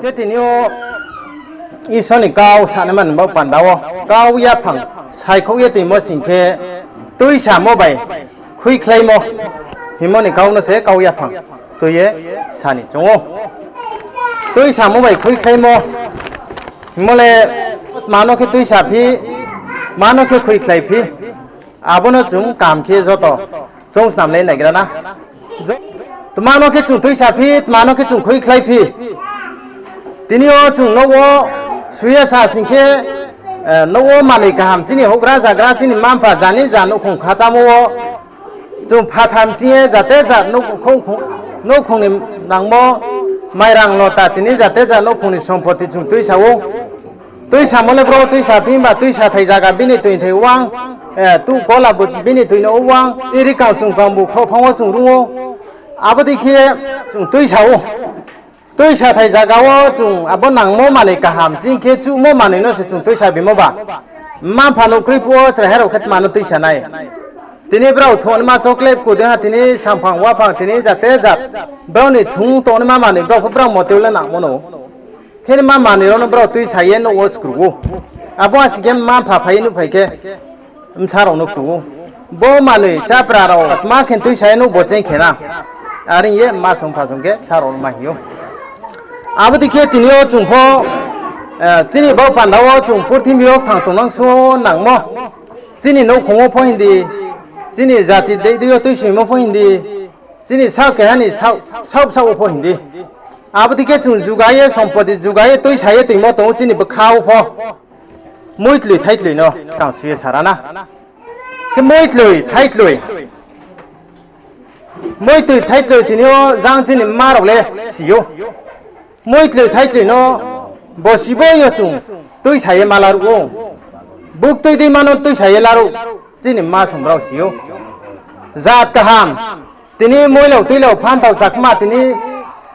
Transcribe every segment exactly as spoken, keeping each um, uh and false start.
Khe tini yo Isor ni kau sanaima ni baoh panda wo kau yaphang saikhouh ye toimo sing khe, tuisamo bai khuikhlaimo hingmo ni kau no se kau yaphang tui ye sa ni choung ou. Tuisamo bai khuikhlaimo hingmo le, tma no khe tuisa phi, tma no khe khuikhlai phi, abo no chung kaham khe joto chung snam le naigra na. Jo-, tma no khe chung tuisa phi, tma no khe chung khuikhlai phi. Tini yo chung nouh wo suya sa sing khe, eh, nouh wo manoi kaham chini houhgra zagra chini mma mpha jani ja nouhkhong khachamo wo chung phatham ching ye jate jat nouh-, nouhkhong ni nangmo mairang lota tini jate jat nouhkhong ni sompoti chung tuisa ou. Tuisamo le bro tuisa phi himba tuisathai zaga bini toingthai wang, eh, tuh kola bu bini toing no wang, iri kang chung kang bu khrohphang wo chung rung ou. Abo dei khe chung tuisa ou. Tuisathai zaga wo chung abo nangmo manoi kaham ching khe chuhmo manoi no se chung tuisa bimo ba. Mma mpha nouhkroi phuh wo chraiha rao khe tma no tuisa nai. Tini brao thongnaima chocolate ku dei ha tini samphang waphang tini jate jat. Brao ni thung tongnaima manoi brao pho brao mote le nangmo no. Khe ni ma manoi rao no brao tuisa ye nouh wo skru ou. Abo asi khe mma mpha phai ye nuhphai khe bsa rao no kru ou. Bo manoi chapra rao tma khe tuisa ye nouh bo cheng khe na. Are hing ye mma song mpha song khe bsa rao no ma hing ou. Abo dei khe tini yo chung pho, eh, chini baoh panda wo chung purthimbi yo kthang tongnang sung nangmo. Chini nouhkhong wo pho hindi, chini jati dei dei yo tuisoimo pho hindi, chini saoh keha ni saoh, saoh bsaoh wo pho hindi. Abo dei khe chung juga ye, sompoti juga ye, tuisa ye toimo tong ou chini bkha wo pho. Muitloi thaitloi no skang su ye sa ra na. Khe muitloi thaitloi. Muitloi thaitloi tini yo jang chini mma rao le si ou. Muitloi thaitloi no bo si bo yo chung tuisa ye ma laruh ou. Buktui deima no tuisa ye laruh chini mma song brao si ou. Jat kaham. Tini moilao tuilao phantao chakma tini,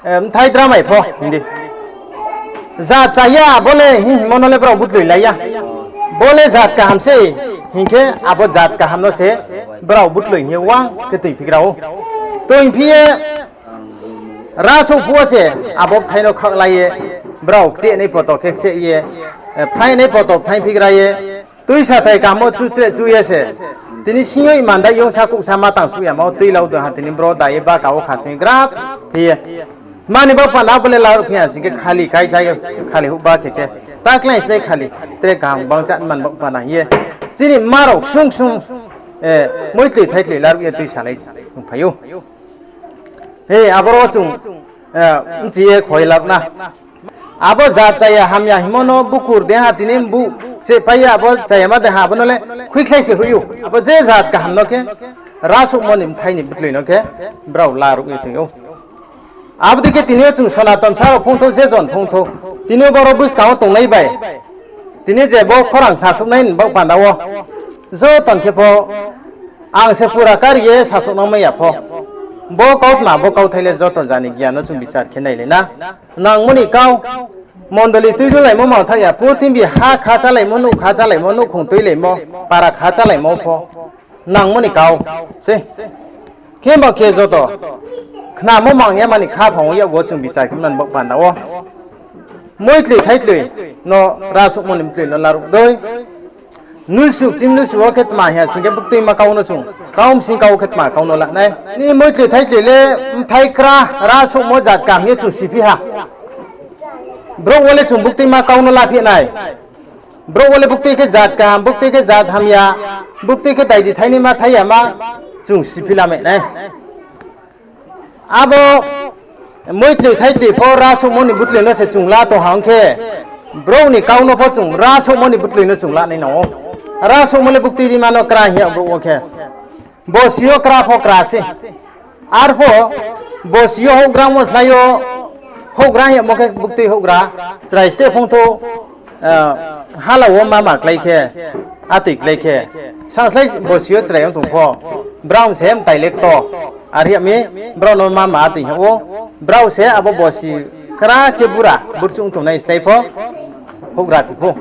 eh, bthai dramai pho hindi. Jat chaya bo le hing hingmo no le brao butloi lai ya. Bo le jat kaham se hing khe abo jat kaham no se brao butloi hing ye wang khe toingphigra ou. Toingphi ye rasouh phuh wo se abo bthai no khaohlai ye, brao kchehnai poto khe kcheh ye, eh, bthai nai poto bthai phigra ye, tuisathai kaham wo chuchreh chu ye se. Tini sing yo imandai yong sakhouh sa ma tang suh yama wo tuilau dei ha tini bro da ye baka wo khasing grap phi ye. Mani baoh panda bo le laruh phi ya sing khe khali kaicha ye, khali houhba khe khe. Ta klái slái khali, tre kaham bang chá man baoh panda hing ye. Chini mma rao ksung ksung, eh, muitloi thaitloi laruh ye tuisalai tongphai ou. He, aboro chung, eh, bchi ye khoi lab na. Abo jat chaya hamya hingmo no bukur dei ha tini bu kchehpai ye abo chayama dei ha abo no le khuikhlai se hoih ou. Abo je jat kaham no khe rasouhmo ni bthai ni butloi no khe brao laruh ye toing ou. Abo dei khe tini yo chung Sonaton sa rao phungthou, je jon phungthou. Tini yo boro buskang wo tongnai bai. Tini je bo khorang khasouhnai ni baoh panda wo. Joto ni khe pho ang se pura kari ye sasouhnangmai ya pho. Bo kautma, bo kauthai le joto jani giyan no chung bichar khe nailai na. Nangmo ni kau, mondoli tuidulaimo mangthaoh ya, purthimbi ha kha chálaimo, nouh kha chálaimo, nouhkhong tuilaimo, para kha chálaimo pho nangmo ni kau se. Kheba khe joto khnamo mang ya mani khaphang wo yakgu wo chung bichar khe mani baoh panda wo. Muitloi thaitloi no rasouhmo ni mtloi no laruh dei. Nusuh chini nusuh wo khe tma hing ya sing khe buktuima kau no chung, kau bsing kau wo khe tma kau no la nai. Ni muitloi thaitloi le bthai kra rasouhmo jat kaham ye chung siphi ha. Brouh wo le chung buktuima kau no laphi nai. Brouh wo le buktui khe jat kaham, buktui khe jat hamya, buktui khe daidi thainaima thaiyama chung siphi lamai nai. Abo muitloi thaitloi pho rasouhmo ni butloi no se chung la tong ha ong khe, brouh ni kau no pho chung rasouhmo ni butloi no chung la nai nang ou. Rasouhmo le buktui rima no kra hing ya brouh wo khe. Bosi yo kra pho kra se. Arpho bosi yo houhgra mo slái yo, houhgra hing yamo khe buktui houhgra, chrai steh phungthou, hala wo mama klái khe, atoi klái khe, sangslái bosi yo chrai ong tong pho, brao se mtai le kto, are hing mi, brao no mama atoi hing ou, brao se abo bosi kra khe bura burchuh ong tongnai slái pho, houhgra phi pho.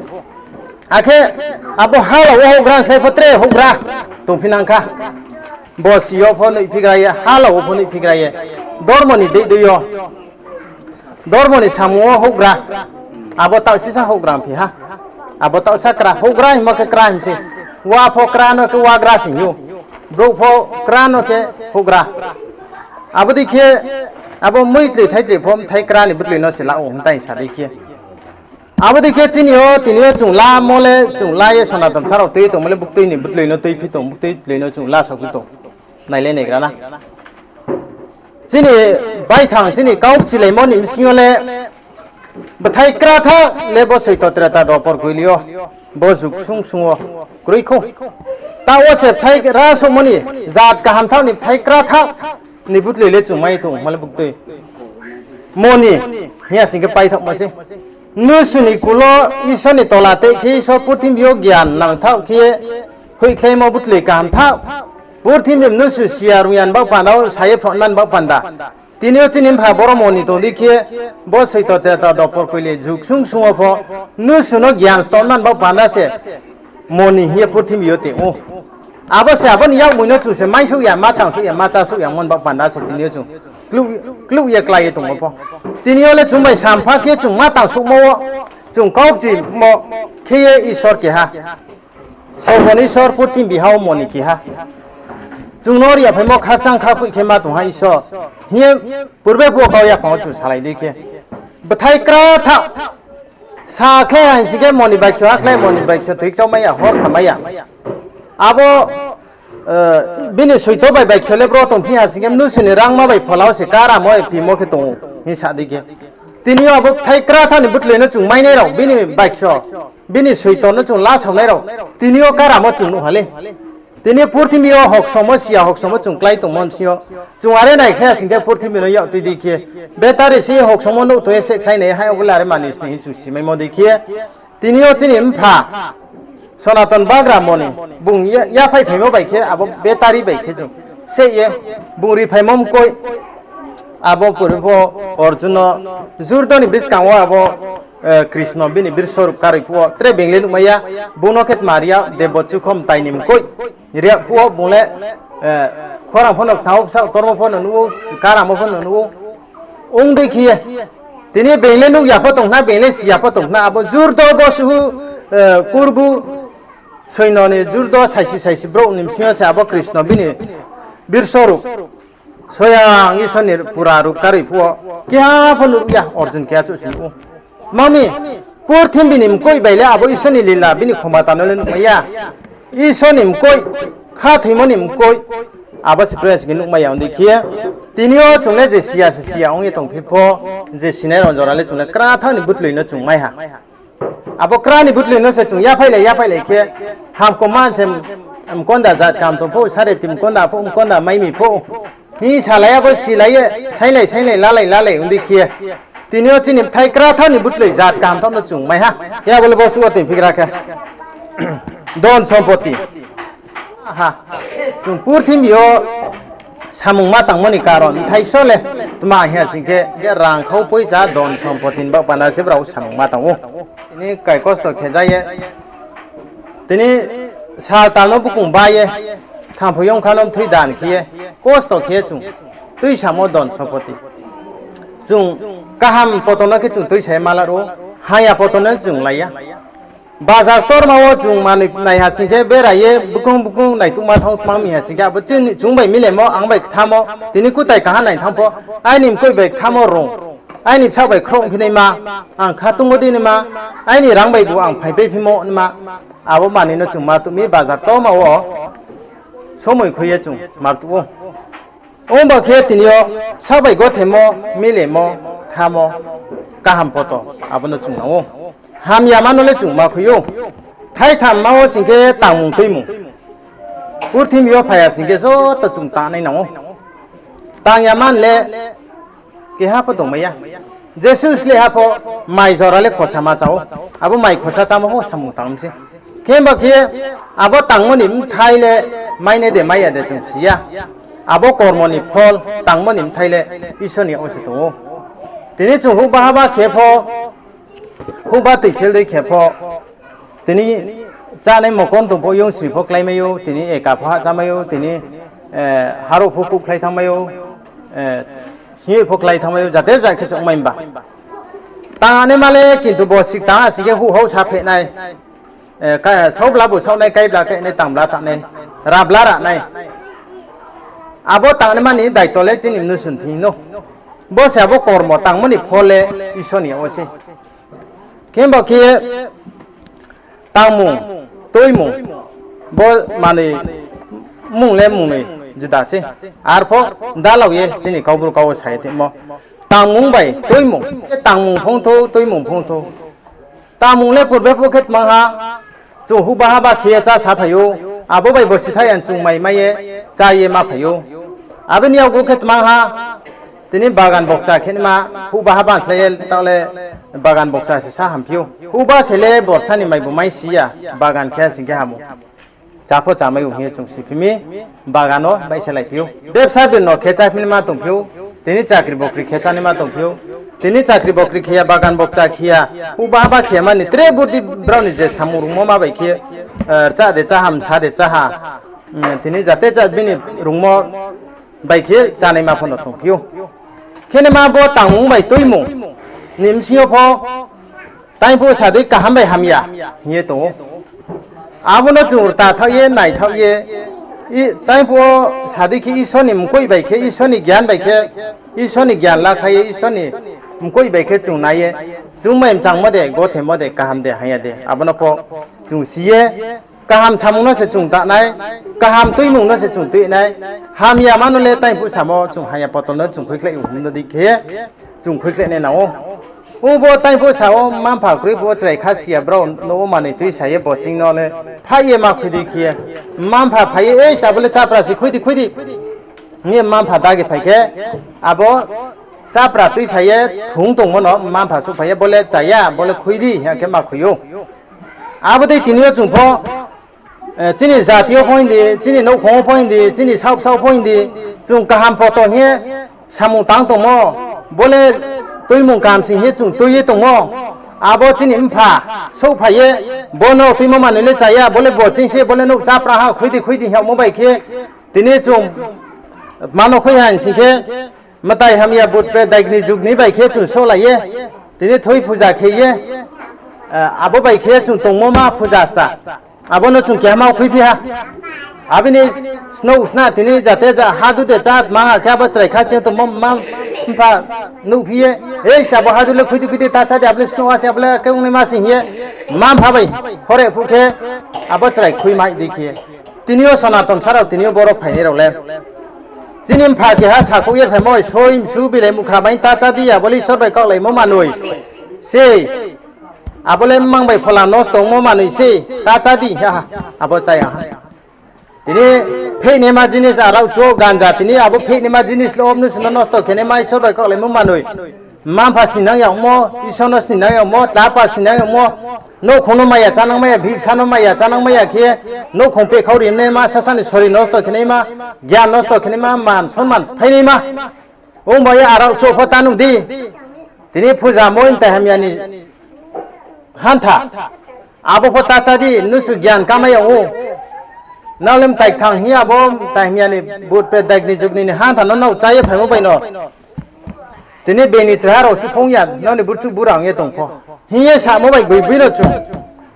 Akhe abo hala wo houhgra slái pho tre houhgra tongphi nang kha. Bosi yo pho nuhphigra ye, hala wo pho nuhphigra ye. Dormo ni deih dei yo. Dormo ni samung wo houhgra. Abo taoh sisa houhgra phi ha. Abo taoh sa kra, houhgra hingmo khe kra hing se. Wa pho kra no khe wagra se hing ou. Brouh pho kra no khe houhgra. Abo dei khe, abo muitloi thaitloi pho bthai kra ni butloi no se la ou hing tai sa dei khe. Abo dei khe chini yo, tini yo chung lamo le, chung la ye Sonaton sa rao tui tongmo le buktui ni butloi no tui phi tong, buktui tloi no chung la sao phi tong. Nai le naigra na. Chini baithang, chini kau chilaimo ni bsing yo le, bthai kra tha le bo soito Treta Dopor koili yo, bo jug sung sung wo kroi khou. Taoh wo se bthai ra souhmo ni, jat kaham thaoh ni bthai kra tha ni butloi le chung mai tong, ma le buktui. Moni, hing ya sing khe paithaohmo se. Mnusu ni kul wo Isor ni tola tei khe Isor purthimbi yo gian nang thaoh khe ye hoihkhlaimo butloi kaham thaoh. Purthimbi mnusu siya rungya ni baoh panda wo sa ye phrungna ni baoh panda. Tini yo chini mpha boro moni tong dei khe, bo soito Treta Dopor koili jug sung sung wo pho mnusu no gian stomna ni baoh panda se moni hing ye purthimbi yo tong ou. Abo se abo ni yakmoi no chung se maisouh ya, ma tangsouh ya, ma chásouh ya mon baoh panda se tini yo chung kluh, kluh ye klái ye tongmo pho. Tini yo le chung bai sampha khe chung ma tangsouhmo wo, chung kaukchimo khe ye Isor keha. Sorgo ni Isor, purthimbi ha wo moni keha. Chung no ri ya phaimo khakchang khakhoih khe ma tong ha Isor. Hing ye purbe phuh wo kau yaphang wo chung salai dei khe. Bthai kra tha. Sa khlai ha hing sing khe moni baikso ha khlai, moni baikso thoi kchaumai ya, hor khamai ya. Abo, bini soito bai baikso le bro tong phi ha sing khe mnusu ni rangma bai phola wo se karamo bai pimo khe tong ou hing sa dei khe. Tini yo abo bthai kra tha ni butloi no chung mainai rao, bini baikso, bini soito no chung lasaonai rao, tini yo karamo chung nuh ha le. Tini purthimbi yo hoksomo siya hoksomo chung klái tongmo bsing yo. Chung are nai khe sing khe purthimbi no yak tui dei khe. Betari se hoksomo nouh tong ye se khlai nai hai obo le are manoi sni hing chung simaimo dei khe. Tini yo chini mpha, Sonaton bagra moni, bung ya, yaphai phaimo bai khe abo betari bai khe chung. Se ye, bung ri phaimo mkoih, abo puri pho Arjun no, Jurdo ni buskang wo abo, Krisno bini birsorup karoi phuh wo, tre being le nuhmai ya, bung no khe tma ri ya, debo chukhom tai ni mkoih. Ri ya phuh wo bung le, khorang pho no kthang ou, bsaoh tormo pho no nuh ou, karamo pho no nuh ou. Ong dei khe ye. Tini being le nuh ya pho tong khna, being le si ya pho tong khna, abo Jurdo bo suhu, kurbu, soino ni Jurdo saisi saisi brouh ni bsing yo se abo Krisno bini birsorup. Soyang Isor ni pura rup karoi phuh wo, keha pho nuh ya, Arjun keha chouh se nuh ou. Tma mi, purthimbi ni mkoih bai le abo Isor ni lila bini khomata no le nuhmai ya. Isor ni mkoih, khathoimo ni mkoih, abo se praise khe nuhmai ya ong dei khe. Tini yo chung le je siya se siya ong ye tongphi pho, je sinai rao jora le chung le kra tha ni butloi no chung mai ha. Abo kra ni butloi no se chung yaphailai yaphailai khe, hamkho man se mkonda jat kaham tong pho, sare ti mkonda pho, mkonda mai mi pho. Hing salai abo silai ye, sainglai sainglai lalai lalai ong dei khe. Tini yo chini bthai kra tha ni butloi jat kaham thaoh no chung mai ha. Khe abo le bo suh wo tongphi gra khe. Don sompoti. Ha. Chung purthimbi yo samung ma tangmo ni karon bthai so le. Tma hing ya sing khe, je rang khau poicha don sompoti ni baoh panda se brao samung ma tang ou. Tini kai kosto khe ja ye. Tini sal tal no bukung ba ye. Thangphu yongkha no mthui dan khe ye. Kosto khe ye chung. Tuisamo don sompoti. Chung kaham poto no khe chung tuisa ye ma la ro. Haya poto no chung lai ya. Bazar ktorma wo chung manoi nai ha sing khe bera ye bukung bukung naituhma thanng tma mi ha sing khe abo chini chung bai milemo, ang bai kthamo, tini kutai kaha nai thanng pho, aini mkoih bai kthamo rung, aini bsaoh bai khrouh phi naima, ang kha tungmo di naima, aini rang bai bu ang phaipai phimo naima, abo manoi no chung ma tuh mi bazar ktorma wo somoi khui ye chung ma tuh ou. Ongba khe tini yo sabai gothemo, milemo, thamo, kaham poto, abo no chung nang ou. Hamyama no le chung ma khui ou. Thaitham ma wo sing khe tangmung tuimung. Purthimbi yo phai ya sing khe joto chung tangnai nang ou. Tangyama le keha pho tongmai ya. Jesuh sleha pho mai jora le khosa ma chá ou. Abo mai khosa chámo pho samung tang mi se. Khemba khe abo tangmo ni bthai le mainai de mai ya de chung si ya. Abo kormo ni phol tangmo ni bthai le Isor ni yag wo se tong ou. Tini chung houhba haba khe pho, houhba tui phil dei khe pho, tini chánai mokon tong pho, yongsri pho kláimai ou, tini eka pho hahchámai ou, tini, harouh pho kouhkhlai thanngmai ou, singyoih pho klái thanngmai ou, jate ja khe se ongmai ba. Tangnaima le kintu bo sik tang ha sing khe huh houh sa phehnai, eh, ka-, saobla bu saohnai, kaibla kainai, tangbla tangnai, rabla ranai. Abo tangnaima ni daito le chini mnusu ni thing no. Bo se abo kormo tangmo ni phol le Isor ni yag wo se. Khemba khe tangmung, tuimung, bo manoi mung le mungnoi juda se. Arpho dalao ye chini Kaubru kau wo sa ye tongmo. Tangmung bai tuimung, tangmung phung thou, tuimung phung thou. Tangmung le purbe pho khe tmang ha, chung huhba haba khe ye chá sa phai ou, abo bai bo sithaih ya chung mai mai ye, chá ye ma phai ou. Abo ni yakgu khe tmang ha, tini bagan bokcha khe nima, huhba haba slái ye taoh le bagan bokcha se sa hamphi ou. Huhba khe le borsa ni maibu mai si ya, bagan khe ha sing khe ham ou. Chá pho chámai ou hing ye chung siphi mi, bagan no baihsalai phi ou. Bebsa bini no khe cháphi naima tongphi ou, tini chakri bokri khe chánaima tongphi ou. Tini chakri bokri khe ya, bagan bokcha khe ya, huhba haba khe ya mani tre burdi brao ni je samung rungmo ma bai khe, eh, rchah de chá ha, msa de chá ha, mm, tini jate ja bini rungmo bai khe chánaima pho no tongphi ou. Khe nima bo tangmung bai tuimung ni bsing yo pho taingphuh sa dei kaham bai hamya hing ye tong ou. Abo no chung rta thaoh ye, nai thaoh ye, i, taingphuh wo sa dei khe Isor ni mkoih bai khe, Isor ni gyan bai khe, Isor ni gyan lakhlai ye, Isor ni mkoih bai khe chung nai ye, chung mai mchangmo de, gothemo de, kaham de, hamya de, abo no pho chung si ye, kaham samung no se chung ta nai, kaham tuimung no se chung tui nai, hamyama no le taingphuh samo chung hamya poto no chung khuikhlai ou hing no dei khe, chung khuikhlai nai nang ou. Ong bo taingphuh sa wo mma-mpha kroi phuh wo chrai kha si ya brao no wo manoi tuisa ye boching no le phaih ye ma khui dei khe ye, mma-mpha phai ye, Ei, abo le chápra se, khui di, khui di, hing ye mma-mpha dagi phai khe, abo chápra tuisa ye thung tongmo no mma-mpha souhphai ye, Bo le chá ya, bo le khui di, hing khe ma khui ou. Abo dei tini yo chung pho, eh, chini jati yo pho hing di, chini nouhkhong wo pho hing di, chini saoh bsaoh pho hing di, chung kaham poto hing ye samung tang tongmo, bo le tuimung kaham sing hing ye chung tui ye tongmo, abo chini mpha souhphai ye, Bo no tuimo manoi le chá ya, bo le boching se, bo le nouh chápra ha, khui di, khui di hing yagmo bai khe, tini chung mano khui ha hing sing khe, mtai hamya butpre daigni jugni bai khe chung sohlai ye, tini thui phuja khe ye, eh, abo bai khe chung tongmo ma phuja sta. Abo no chung keha ma khuiphi ha. Abini snouh sna tini jate ja hadu de chá tma ha khe abo chrai kha sing tongmo mma-mpha nuhphi ye, Ei, abo hadu le khui di, khui di, ta chá di, abo le snouh ha se, abo le khe ongnaima sing hing ye, mma-mpha bai khore phuh khe abo chrai khui mai dei khe. Tini yo Sonaton sa rao, tini yo boro phainai rao le chini mpha keha sakhouh ye phaimo, Soi, msu, bilai, mukhra mai ta chá di, abo le Isor bai kaohlaimo manoi sei. Abo le mmang bai phola nosto ongmo manoi sei, ta chá di, ha, abo chá ya ha. Tini pheihnaima jinis arao cho ganja, tini abo pheihnaima jinis le obnu sino nosto khenaima Isor bai kaohlaimo manoi. Mma-mpha sningnang yagmo, Isor no sningnang yagmo, tlapa sningnang yagmo, nouhkhong no maya chánang maya, bihbsa no maya chánang maya khe, nouhkhong pekhau rimnaima, sasani sori nosto khenaima, gyan nosto khenaima, man sonman phainaima. Ongba ye arao cho pho ta nuh di. Tini phuja moi mtai hamya ni hantha. Abo pho ta chá di, mnusu gyan kamai yag ou. Nrao le mtai kthang hing ye abo mtai hamya ni butpre daigni jugni ni hantha no nrao chá ye phaimo bai no. Tini bini chraha rao suphung ya, nrao ni burchuh bura ong ye tong pho. Hing ye samo bai gboigboi no chung.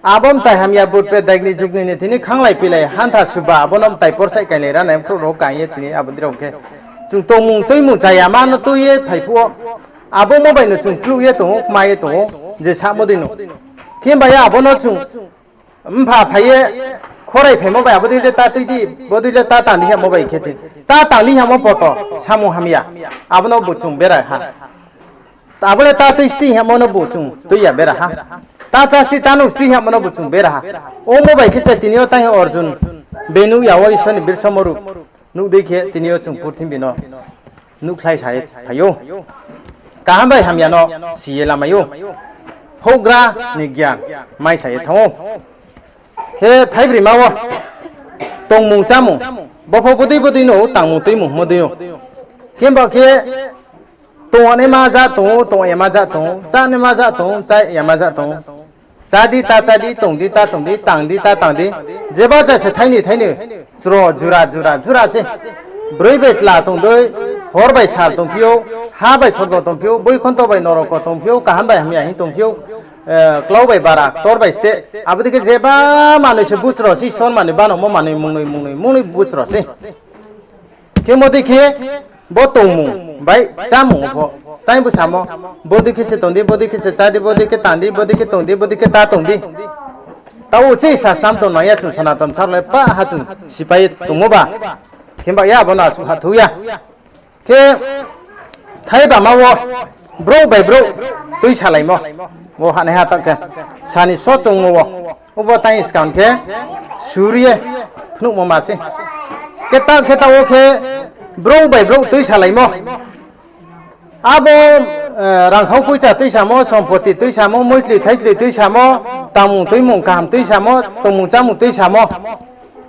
Abo mtai hamya butpre daigni jugni ni tini khanglai pilai hantha suba, abo no mtai porsaih kailai ranai mkhrouh rao kang ye tini abo dei rao khe. Chung tongmung tuimung chayama no tui ye phai phuh wo. Abo mo bai no chung kluh ye tong ou, kma ye tong ou, je samo dei no. Khe ba ye abo no chung mpha phai ye khorai phaimo bai abo dei le ta tui di, bo dei le ta tang di hingmo bai khe tini. Ta tang di hingmo poto, samung hamya. Abo no bu chung bera ha. Abo le ta tui sti hingmo no bu chung tui ya bera ha. Ta chá sti ta nuh sti hingmo no bu chung bera ha. Omo bai khe se tini yo tang Arjun, bini nuh ya wo Isor ni birsa moru. Nuh dei khe tini yo chung purthimbi no nuhkhlai sa ye phai ou. Kaham bai hamya no si ye lamai ou. Houhgra ni gyan mai sa ye thanng ou. He thaibrima wo tongmung chámung, bo pho bodei bodei no tangmung tuimung hingmo dei ou. Khe ba khe tongnaima ja tong ou, tong yama ja tong ou, chánaima ja tong ou, chá yama ja tong ou. Chá di ta chá di, tong di ta tong di, tang di ta tang di. Jeba ja se thaini thaini, chro jura jura jura se. Broi bai chla tong dei, Hor bai sal tongphi ou, ha bai sorgo tongphi ou, boikhonto bai noroko tongphi ou, kaham bai hamya hing tongphi ou, klau bai bara, ktor bai steh, abo dei khe jeba manoi se buchro sei, Isor manoi banangmo manoi mungnoi mungnoi mungnoi buchro sei. Khe mo dei khe bo tongmung bai chámung pho, tai bo samo, bo dei khe se tong di, bo dei khe se chá di, bo dei khe tang di, bo dei khe tong di, bo dei khe ta tong di. Taoh uchih sasnam tong nang ya chung Sonaton bsa rao le pah ha chung sipai ye tongmo ba. Khe ba ya abo no asuh ha thou ya. Khe thaibama wo brouh bai brouh tuisalaimo. Wo hanaiha taoh khe sani so chungmo wo. Obo tai skang khe suri ye phnuhmo ma sei. Khe taoh khe taoh wo khe brouh bai brouh tuisalaimo. Abo rangkhau poicha tuisamo, sompoti tuisamo, moitli thaitli tuisamo, tangmung tuimung kaham tuisamo, tongmung chámung tuisamo.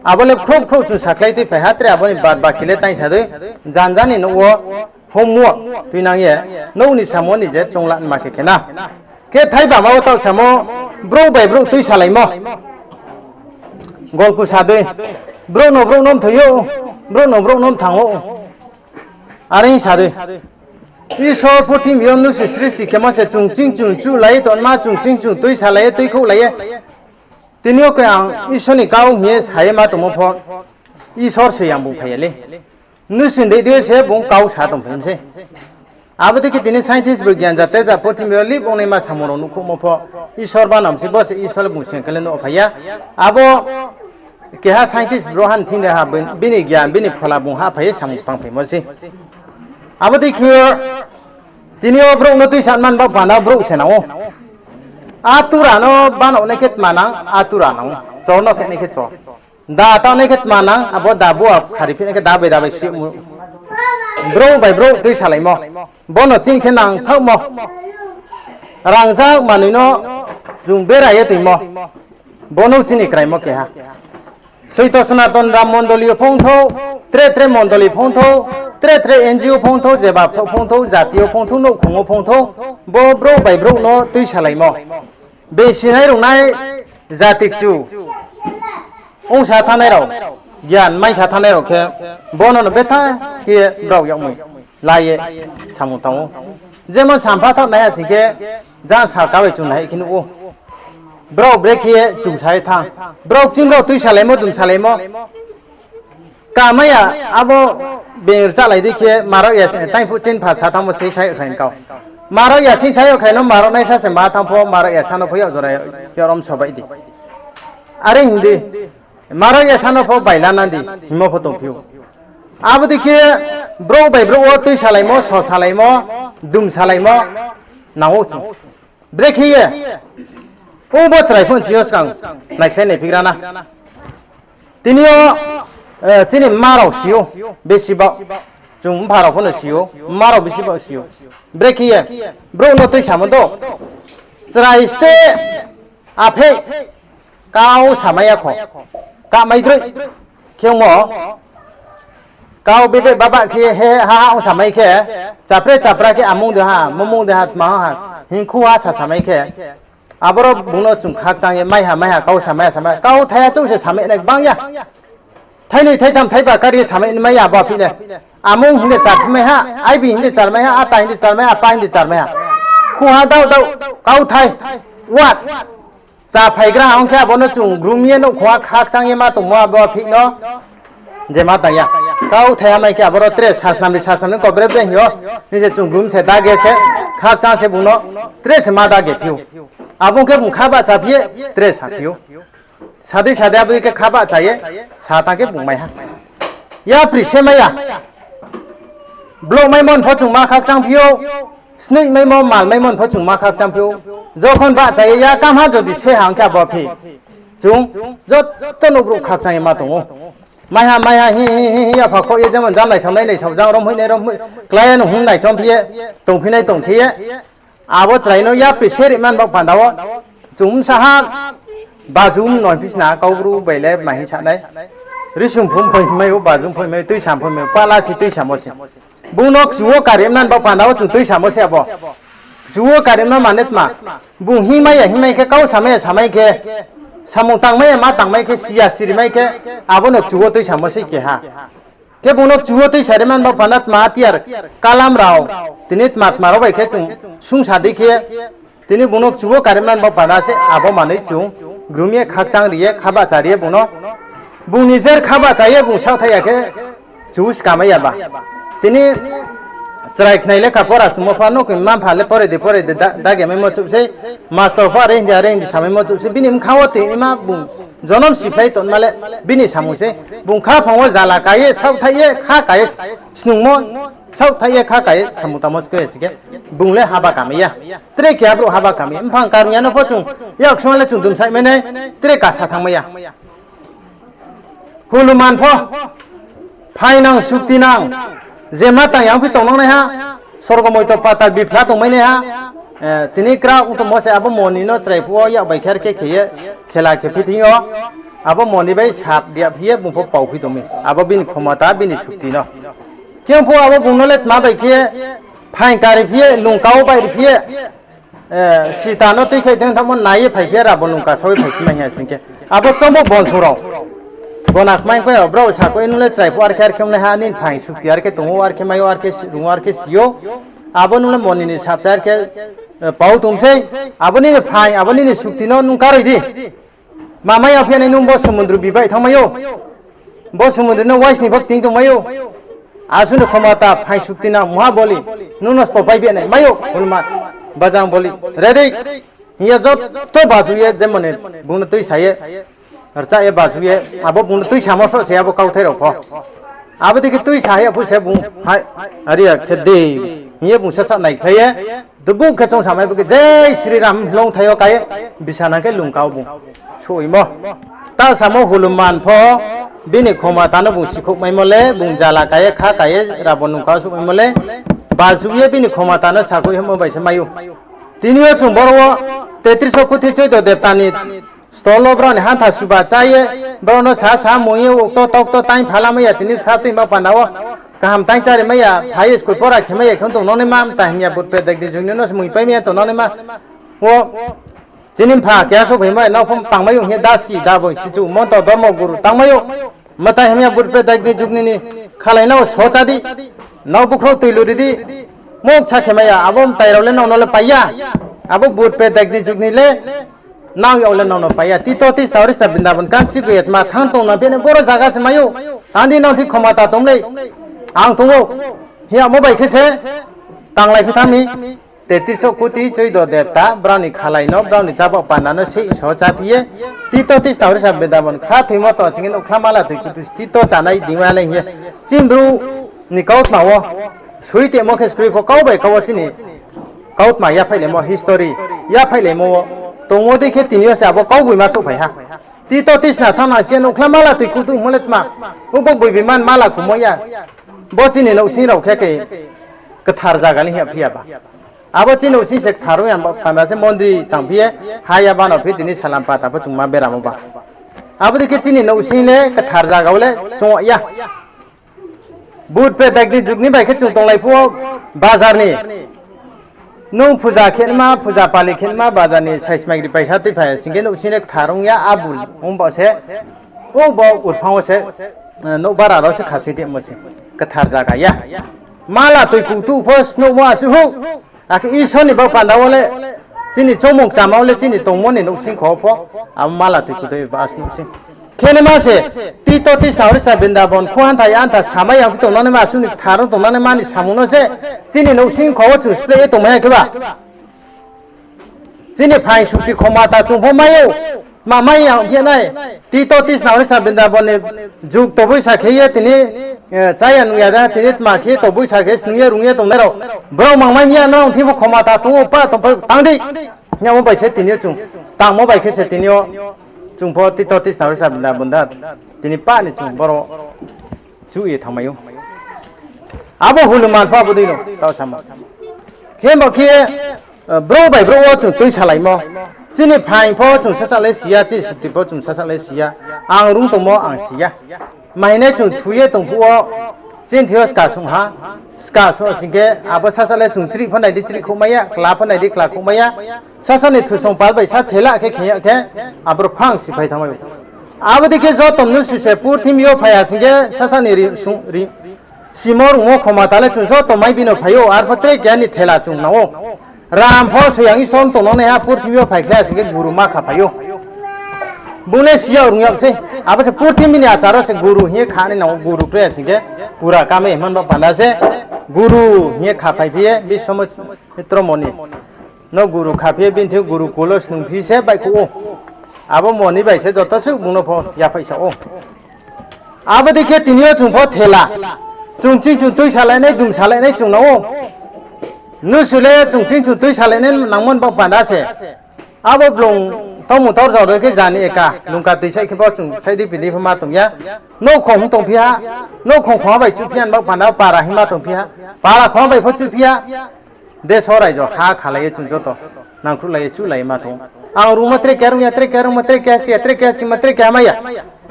Abo le khrouh khrouh chung sakhlai tuiphai ha, tre abo ni bad baki le taingsa dei, janja ni nouh wo homework tuinang ye, nouh ni samo ni je choungla nma khe khe na. Khe thaibama wo taoh samo, brouh bai brouh tuisalaimo. Golku sa dei, brouh no brouh no mthoi ou, brouh no brouh no mthang ou. Are sa dei. Isor purthimbi yo mnusu sristi khemo se chung ching chung chuhlai ye tongma, chung ching chung tuisalai ye tuikhouhlai ye. Tini yo khe ang Isor ni kau hing ye sa ye ma tongmo pho, Isor se yang bung phai ya le. Mnusu ni dei dei se bung kau sa tongphai mi sei. Abo dei khe tini scientist bo gian jate ja purthimbi yo lip ongnaima samung rao nuhkhouhmo pho, Isor banam se, bo se Isor le bung seng khe le nuh phai ya. Abo keha scientist brouhha ni thing de ha, bini gian, bini phola bung ha phai ye samung tangphaimo sei. Abo dei khe tini yo brouh no tuisa man baoh panda brouh se nang ou. Atura no bano nai khe tma nang, atura nang ou. Cho no khe nai khe cho. Da taoh nai khe tma nang, abo da bua khari phi nai khe da bai da bai si. Brouh bai brouh tuisalaimo. Bono chini khe nangthaohmo. Rangzag manoi no chung bera ye toimo. Bono chini kraimo keha. Soito Sonaton Ram Mondoli yo phongthou, tre tre mondoli phongthou, tre tre N G O phongthou, jeba pthoh phongthou, jati yo phongthou, nouhkhong wo phongthou, bo brouh bai brouh no tuisalaimo. Beisinai rung nai jati kchu ongsa thanngnai rao, gian maisa thanngnai rao khe, bono no betha khe brao yagmoi la ye samung tang ou. Jemon sampha thaoh naiha sing khe, jang sal ka bai chung nai khe nuh ou. Brao brekhe ye chung sa ye thanng. Brao kching brao tuisalaimo, dumsalaimo. Kamai ya, abo being rchalai dei khe, marao ya se, taiphuh chini pha sa thanngmo sei sa yagkhlai kau. Marao ya sei sa yagkhlai no marao naisa se ma thanng pho, marao ya sa no pho yak jora yak rom so bai di. Are hing di, marao ya sa no pho baila na di, hingmo pho tongphi ou. Abo dei khe brouh bai brouh wo tuisalaimo, sosalaimo, dumsalaimo nang ou chung. Brekhe ye, ong bo chrai pho nching yo skang naikhlai naiphigra na. Tini yo, chini mma rao si ou, besi baoh. Chung mpha rao pho no si ou, mma rao besi baoh si ou. Brekhe ye, brouh no tuisamo do. Chrai steh, aphei, kau samai ya kho. Kamai droi, khe ongmo. Kau bebe baba khe he ha ha ong samai khe, chapre chapra khe amung de ha, momung de ha, tma ha, hing khu ha sa samai khe. Aboro bung no chung khakchang ye, maiha maiha, kau samai ha samai, kauthai ya chouh se samai nai gbang ya. Thainoi, thaitham, thaiba kari ye samai ni mai ya abo aphi le. Amung hing de charmai ha, aibi hing de charmai ha, ata hing de charmai ha, apa hing de charmai ha. Khu ha daoh daoh, kauthai, wat. Cha phaigra ha ong khe abo no chung grum ye nouhkhong ha khakchang ye ma tongmo abo aphi no. Je ma tang ya. Kauthai ha mai khe aboro tre sasnam ri sasnam ni kobre bre hing yo. Ni se chung grum se dage se, khakchang se bung no, tre se ma dage phi ou. Abo ong khe bung kha bahcha phi ye, tre sa phi ou. Sadei sadei abo dei khe kha bahcha ye, sa tang khe bung mai ha. Yapri se mai ya. Bloh maimo ni pho chung ma khakchang phi ou, snoih maimo, mal maimo ni pho chung ma khakchang phi ou. Jokhon bahcha ye ya kamha jodi se ha ong khe abo phi, chung joto no brouh khakchang ye ma tong ou. Maiha maiha hi hi hi hi yapha khoh ye jemon jam naisao nai naisao, jang romhoih nai romhoih, klái ye no hum nai chomphi ye, tongphi nai tongphi ye. Abo chrai no yapri se ri man baoh panda wo, chung bsa ha, baju mnoi phi sna, Kaubru bai le ma hing sa nai. Risung phum phoi mai ou, baju phoi mai ou, tuisa phoi mai ou, pala si tuisamo se. Bung no kchu wo kari man baoh panda wo chung tuisamo se abo. Kchu wo kari man mane tma. Bung hingmai ya hingmai khe, kau samai ya samai khe, samung tangmai ya ma tangmai khe, si ya siri mai khe, abo no kchu wo tuisamo se keha. Khe bung no kchu wo tuisa ri man ba panda tma tiar kalam rao. Tini tma tma rao bai khe chung sungsa di khe, tini bung no kchu wo kari man ba panda se abo manoi chung grum ye khakchang ri ye kha bahcha ri ye bung no. Bung nijer kha bahcha ye bung saohthaih ya khe kchu wo skamai ya ba. Tini chrai khnai lekha pora sungmo pha no khe mma mpha le pore di pore di da, dage maimo chouh sei. Master pho are hing di are hing di samaimo chouh sei. Bini bkha wo tini ma bung jonom siphlai tongma le bini samung sei. Bung khaphang wo jala ka ye, saohthaih ye, kha ka ye, snungmo, saohthaih ye, kha ka ye, samung tangmo se khe si khe. Bung le haba kamai ya. Tre keha brouh haba kamai ya. Mphang karung ya no pho chung, yak song le chung dumsaih mai nai, tre kasa thanngmai ya. Huluman pho, phainang sukti nang, je ma tang yang phi tongnang naiha, sorgo moito patal biphla tongmai naiha, eh, tini kra ong tongmo se abo moni no chrai phuh wo yak bai khe are khe khe ye, khela khe phi thing yo, abo moni bai sap ria phi ye bung pho pau phi tong mi. Abo bini khomota, bini sukti no. Khe pho abo bung no le tma bai khe, phaing kari phi ye, lungka wo bai ri phi ye, eh, Sita no tuikhai tong thanngmo nai ye phai phi ye, Rabon lungka sao ye phai phi mai hing ya sing khe. Abo chombo bonsong rao. Gona kmai kmai rao, brao sa koi nung le chrai phuh are khe are khe ong naiha, nini phaing sukti are khe tong ou, are khe mai ou, are khe si, rung ou, are khe si ou. Abo nung le moni ni sapcha are khe, eh, pau tong sei. Abo nini phaing, abo nini sukti no nung karoi di. Ma mai ya phi ya nai nung bo sumundru bibaih thanngmai ou. Bo sumundru no waisni pho kting tongmai ou. Asuh ni khomota phaing sukti nang mungha boli. Nung no spopai bi nai mai ou, hulma. Bajang boli. Ready. Hing ye joto basu ye jemon ni bung no tuisa ye. Rcha ye basu ye. Abo bung no tuisamo sroh se abo kauthai rao pho. Abo dei khe tuisa ye phu se bung hai. Are ya khe de. Hing ye bung sasa naikhlai ye. Dubu khe chung samai bo khe, Jai Shri Ram, longthai yo ka ye, bisa nang khe lungka wo bung. Soimo. Ta samo Huluman pho, bini khomota no bung sikhouh maimo le, bung jala ka ye, kha ka ye, Rabon lungka wo souhmaimo le, basu ye bini khomota no sakhouh himo bai se mai ou. Tini yo chung boro wo, tetris koti choido debta ni stol wo brao ni hantha suba chá ye, brao no sa sa mung ye ukto tokto taing phalamai ya, tini sa tuima panda wo kaham taing chári mai ya, phai ye school pora khe mai ya, khe tong nang nai ma, mtai hamya butpre dekdi jug ni no se mui pai mai ya tong nang nai ma. Wo, chini mpha keha souhphai mai, nao pho tangmai ou hing ye dasi, daboi, sichu, monto, dormo, guru tangmai ou. Mtai hamya butpre dekdi jug ni ni khalai no so chá di, nao bukhrouh tui luri di, moksa khe mai ya, abo mtai rao le nao no le pai ya, abo butpre dekdi jug ni le nao yag le nao no pai ya. Tito tisna orisa Brindabon kansi goi ye tma thanng tong na bini boro zaga se mai ou. Tang di nao thi khomota tong le. Ang tong ou. Hing yamo bai khe se tanglai phi thanng mi. Tetris koti choido debta, brao ni khalai no, brao ni chába panda no se so chá phi ye. Tito tisna orisa Brindabon kha thoimo tong sing khe nouhkhla mala toi kutu tito chánai dima le hing ye. Chini Bru ni kautma wo, soi temo khe script pho kau bai kau wo chini kautma yaphaihlaimo history, yaphaihleimo wo tong wo dei khe tini yo se abo kauboima souhphai ha. Tito tisna thanng nang si ye nouhkhla mala toi kutu mo le tma, ubo boibi man mala kumo ya. Bo chini nouhsing rao khe khe kthar zaga ni hing ya phi ya ba. Abo chini nouhsing se kthar ong ya ba, panda se mondri tang phi ye, ha ya ba no phi tini salam pata pho chung ma beramo ba. Abo dei khe chini nouhsing le kthar zaga wo le chung ya. Butpre dekdi jug ni bai khe chung tonglai phuh wo bazar ni. Nung puja khe nma, puja pali khe nma, bazar ni sai smai ri paisa tuiphai sing khe nouhsing le kthar ong ya, abur ong ba se, o bo urphang wo se, eh, nouh bara rao se khasoi temo se, kthar zaga ya. Mala toi kutu pho snouhmo asuh huh. Akhe Isor ni bo panda wo le, chini choungmung kchama wo le, chini tongmo ni nouhsing kho pho, abo mala toi kutu ba asuh nouhsing. Khe nai ma se, Tito tisna orisa Brindabon, khu hantha ya hantha samai ya phi tong nang nai ma, asuh ni kthar ong tong nang nai ma ni samung no se, chini nouhsing kho wo chung spleh ye tongmai ya khe ba. Chini phaing sukti khomota chung pho mai ou, ma mai ya ong phi ya nai. Tito tisna orisa Brindabon ni jug toboisa khe ye tini, eh, chá ya nung ya da, tini tma khe toboisa khe snung ye rung ye tongnai rao. Brao mangmai mi ya nrao thing pho khomota tong ou, pa tong pai tang di. Hing yamo bai se tini yo chung, tangmo bai khe se tini yo chung pho Tito tisna orisa Brindabon da. Tini pa ni chung boro chuh ye thanngmai ou. Abo Huluman pho abo dei no, tao samo. Khe bo khe, eh, brouh bai brouh wo chung tuisalaimo. Chini phaing pho chung sasaoh le si ya, chini sukti pho chung sasaoh le si ya. Ang rung tongmo ang si ya. Mahinai chung thu ye tong phuh wo, chini thing yo ska sung ha. Ska sung sing khe, abo sasaoh le chung chrih pho nai di, chrih khouhmai ya, kla pho nai di, kla khouhmai ya. Sasaoh ni thusong pal bai sa thela khe khe ya khe, aboro phang siphai thanngmai ou. Abo dei khe joto mnusu se purthimbi yo phai ya sing khe sasa ni ri, sung, ri, simo rungmo khomata le chung joto mai bino phai ou, arpho tre keha ni thela chung nang ou. Ram pho soyang Isor tong nang naiha purthimbi yo phaikhlai ya sing khe guru ma kha phai ou. Bung le si yag rung yag sei. Abo se purthimbi ni achar wo se guru hing ye kha nai nang ou, guru kre ya sing khe pura kamai himba panda se guru hing ye kha phaiphi ye Biswamitro Moni no guru kha phi ye bini thing gurukul wo snung phi se baihkhouh ou. Abo moni bai se joto suh bung no pho yaphaih sa ou. Abo dei khe tini yo chung pho thela. Chung ching chung tui salai nai, dum salai nai chung nang ou. Mnusu le chung ching chung tui salai nai nangmo ni baoh panda se. Abo blung tongmung tor jang ro khe jani eka, lungka tui saih khe pho chung saih di phi di pho ma tong ya. Nouhkhong hing tongphi ha, nouhkhong khongha bai chuhphi ya ni baoh panda para hing ma tongphi ha. Para khongha bai pho chuhphi ya. Deso raijo ha khalai ye chung joto nangkhruhlai ye chuhlai ye ma tong ou. Ang rungmo tre keha rung ya, tre keha rungmo tre keha si ya, tre keha simo tre keha mai ya.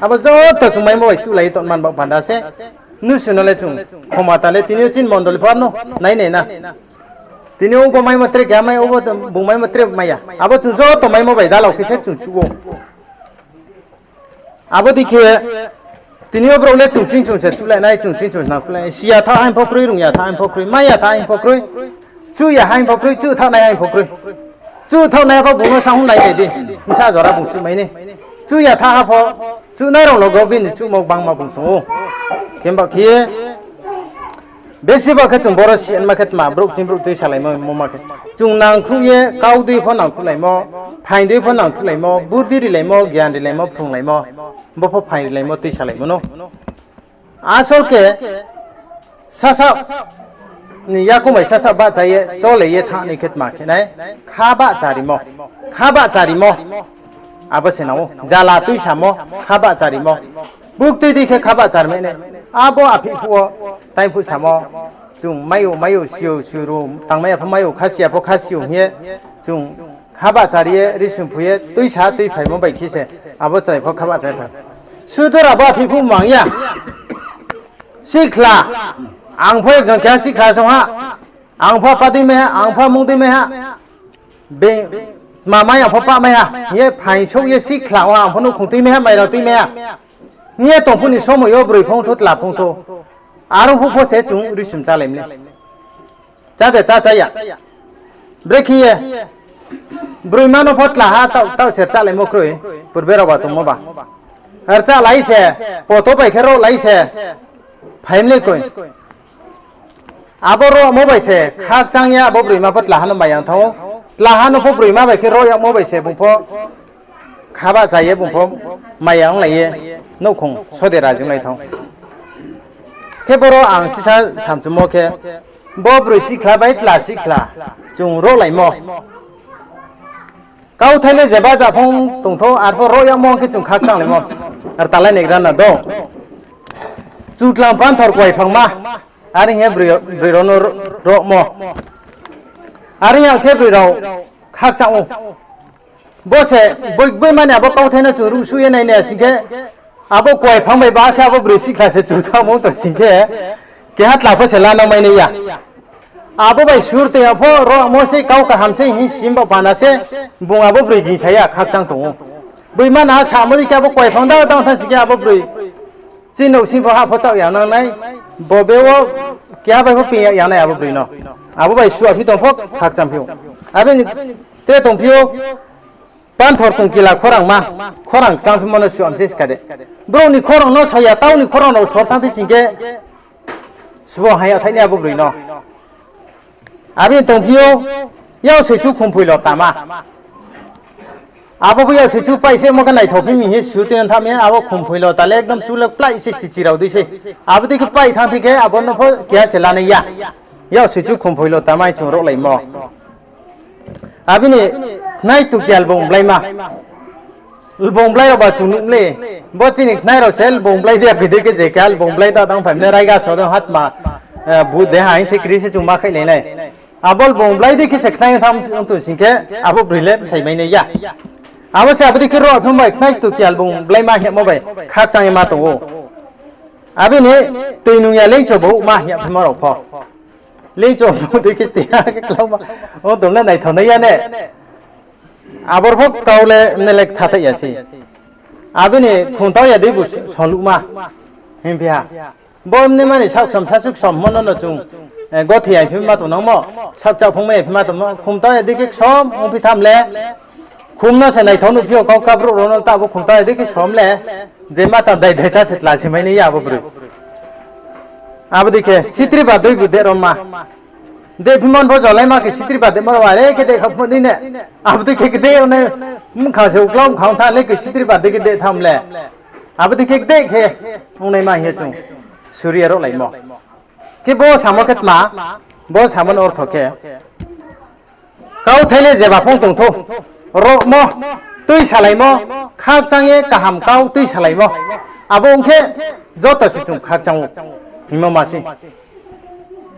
Abo joto chung maimo bai chuhlai ye tongman baoh panda se. Mnusu no le chung khomata le tini yo chini mondoli pho no nai nai na. Tini yo ubo maimo tre keha mai, ubo bung maimo tre mai ya. Abo chung joto maimo bai dalao khe se chung chuh ou. Abo dei khe tini yo brouh le chung ching chung se chuhlai nai, chung ching chung se nangkhruhlai nai. Si ya thaoh haing pho kroi, rung ya thaoh haing pho kroi, mai ya thaoh haing pho kroi, chuh ya haing pho kroi, chuh thaoh nai haing pho kroi. Chuh thaoh nai ha pho bung no sa hung lai nai di. Bsa jora bung chuh mai ni. Chuh ya thaoh ha pho, chuhnai rao loge wo bini chuhmo gbangma bung tong ou. Khe ba khe ye, besi ba khe chung boro si ma khe tma brouh ching brouh tui salaimo mo ma khe. Chung nangkhruh ye kau dei pho nangkhruhlaimo, phaing dei pho nangkhruhlaimo, buddi rilaimo, gyan rilaimo, phrunglaimo, bo pho phaing rilaimo, tui salaimo no. Asol khe sasa ni yakoung bai sasa bahcha ye, chole ye thanng ni khe tma khe nai, kha bahcharimo. Kha bahcharimo. Abo se nang ou, jala tuisamo, kha bahcharimo. Buktui dei khe kha bahchar mai nai. Abo aphih phuh wo, taing phuh samo, chung mai ou, mai ou, si ou, si ou, ru, tangmai ya pho mai ou, khasi ya pho khasi ou hing ye, chung kha bahchari ye, risum phu ye, tuisa tuiphaimo bai khe se, abo chrai pho kha bahchari phai. Sudor abo aphih phuh mang ya. Sikhla, ang pho ekjon keha sikhla song ha, ang pho apa dei mai ha, ang pho mung dei mai ha, be, tma mai ang pho pah mai ha hing ye phaing souh ye sikhla ong ha, ang pho nouhkhong tui mai ha, mairang tui mai ha hing ye tong phuh ni somoi yo broi phongthou, tla phongthou. Are ong phuh pho se chung risum chálai mle. Chá de chá, chá ya. Brekhe ye, broima no pho tla ha taoh, taoh se rchahlaimo kroi, purbe rao ba tongmo ba. Rchahlai se, poto bai khe rohlai se, phaimle koi. Abo rohmo bai se khakchang ye abo broima pho tla ha no mai yang thanng ou. Tla ha no pho broima bai khe roh yagmo bai se bung pho kha bahcha ye bung pho mai ya onglai ye nouhkhong sode raji onglai thanng ou. Khe boro ang sisa samchumo khe, bo broi sikhla bai tla sikhla chung rohlaimo. Kauthai le jeba ja phung tongthou, arpho roh yagmo khe chung khakchanglaimo. Ar talai naigra na do. Chutlang panthor kuai phangma. Are hing ye broi, broi rao no rohmo. Are hing ya khe broi rao khakchang ou. Bo se boi, boi mani abo kauthai no chung ruhsuh ye nai nai sing khe, abo kuai phang bai ba khe abo broi sikhla se chuthaomo to sing khe, keha tla pho se lanang mai nai ya. Abo bai sur tong ya pho rohmo sei kau kaham sei hing sim baoh panda se, bung abo broi gingsa ya khakchang tong ou. Boi mani ha samo dei khe abo kuai phang dao dao thanng sing khe abo broi chini nouhsing pho ha pho chaoh ya nang nai, bo be wo keha bai pho ping ya yang nai abo broi no. Abo bai suaphi tong pho khakchangphi ou. Abo ni te tongphi ou, panthor tongkila khorangma, khorang kchangphimo no suam se ska de. Brouh ni khorang no soya, tau ni khorang no sor thanngphi sing khe, sbo haya thai nai abo broi no. Abo ni tongphi ou, yak soichu khumphoi lo tama. Abo bo yak soichu paih se mo khe naithao phi mi hing ye su tui tha mi, abo khumphoi lo ta le ekdom chu le plaih se chichi rao dei se. Abo dei khe paih thanngphi khe abo no pho keha se lanai ya. Yak soichu khumphoi lo tama hing chung rohlaimo. Abo ni khnai tukia lbong blaima. Lbong blai rao ba chung nuh le. Bo chini khnai rao se lbong blai dei ya khe dei khe je keha lbong blai ta tang phai mle raiga so de hatma, bu de ha hing se kri se chung ma khaihlai nai. Abo lbong blai dei khe se khnai tham ong tong sing khe abo broi le bsai mai nai ya. Abo se abo dei khe roh phim bai khnai tukia lbong blaima hingmo bai khakchang ye ma tong ou. Abo ni toi nung ya lengcho bo ma hing ya phimo rao pho. Lengcho bo dei khe ste ha khe klauma. O tong le naithao nai ya ne. Abor pho kau le mne le ktha thaih ya se. Abo ni khumtao ya dei bu sonluhma hingphi ha. Bo mnaima ni saohksom sasuksom mo no no chung, eh, gothi ya phi ma tongnangmo, saohkchahphung mai ya phi ma tongmo, khumtao ya dei khe ksom ongphi tham le, khum no se naithao nuhphi yo, kau kabrouh rao no ta bo khumtao ya dei khe som le, je ma tang dai daisa se tla se mai nai ya abo broi. Abo dei khe sitri ba dei bu dei rao ma. Dei phi mon pho jolaima khe sitri ba dei ma rao are khe dei kha pho ni ne. Abo dei khe khe dei rao nai mkha se uklau mkha ong tha le khe sitri ba dei khe dei tham le. Abo dei khe dei khe ongnaima hing ye chung suri ye rohlaimo. Khe bo samo khe tma, bo samo ni ortho khe, kauthai le jeba phung tong thou, rohmo, tuisalaimo, khakchang ye kaham kau tuisalaimo. Abo ong khe joto se chung khakchang ou hingmo ma se.